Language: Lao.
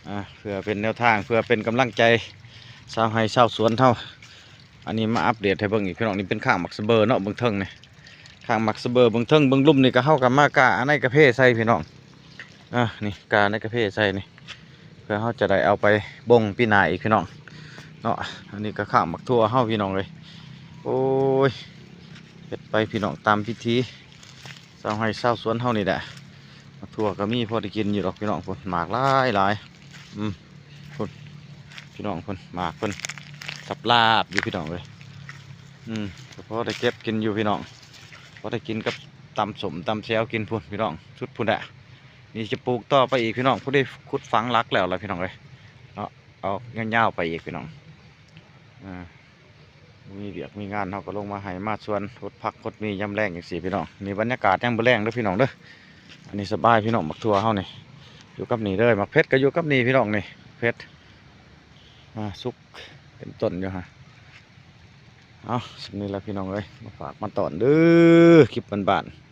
ອ່າ ເພື່ອເປັນແນວທາງ ເພື່ອເປັນກຳລັງໃຈຊາວໄຮ່ຊາວສວນເຮົາ. ອັນນີ້ມາອັບເດດໃຫ້ເບິ່ງອີກ ພີ່ນ້ອງ. ນີ້ເປັນຂ້າງໝາກສະເບີເນາະ ເບື້ອງເທິງນີ້ ຂ້າງໝາກສະເບີ ເບື້ອງເທິງ ເບື້ອງລຸ່ມນີ້ກໍ ເຮົາກໍມາກ້າໃນກາເຟໃສ່ ພີ່ນ້ອງ. ອ່າ ນີ້ກ້າໃນກາເຟໃສ່ນີ້ ເພື່ອເຮົາຈະໄດ້ເອົາໄປບົ່ງປີໜ້າອີກ ພີ່ນ້ອງເນາະ. ອັນນີ້ກໍຂ້າງໝາກຖົ່ວເຮົາ ພີ່ນ້ອງເອີຍ. ໂອ້ຍ ເຮັດໄປ ພີ່ນ້ອງ ຕາມພິທີຊາວໄຮ່ຊາວສວນເຮົານີ້ແຫຼະ. ໝາກຖົ່ວກໍມີພໍໄດ້ກິນຢູ່ດອກ ພີ່ນ້ອງ. ພຸ້ນ ໝາກຫຼາຍໆ ອືມ ພຸ້ນ ພີ່ນ້ອງ ພຸ້ນ ໝາກເພິ່ນສັບລາບຢູ່ ພີ່ນ້ອງເອີຍ. ອືມ ກໍພໍໄດ້ເກັບກິນຢູ່ ພີ່ນ້ອງ ພໍໄດ້ກິນກັບຕຳສົ້ມຕຳແຈ່ວກິນພຸ້ນ ພີ່ນ້ອງ ສຸດພຸ້ນແຫຼະ. ນີ້ຈະປູກຕໍ່ໄປອີກ ພີ່ນ້ອງ. ຜູ້ໃດຂຸດຝັງຫຼັກແລ້ວລະ ພີ່ນ້ອງເອີຍເນາະ ອອກຍາວໆໄປອີກ ພີ່ນ້ອງ. ອ່າ ມີວຽກມີງານ ເຮົາກໍລົງມາໄຮ່ມາສວນ ຫົດຜັກຫົດໝີ່ຍາມແລງຈັ່ງຊີ້ ພີ່ນ້ອງ. ນີ້ບັນຍາກາດຍາມມື້ແລງເດີ ພີ່ນ້ອງເດີ. ອັນນີ້ສະບາຍ ພີ່ນ້ອງ. ໝາກຖົ່ວເຮົານີ້ຢູ່ກັບນີ້ເລີຍ ໝາກເຜັດກໍຢູ່ກັບນີ້ ພີ່ນ້ອງ. ນີ້ເຜັດ ອ່າ ສຸກເຕັມຕົ້ນຢູ່ຫັ້ນ. ເອົາ ສ່ຳນີ້ລະ ພີ່ນ້ອງເອີຍ ມາຝາກມາຕ້ອນເດີ ຄລິບບ້ານໆ.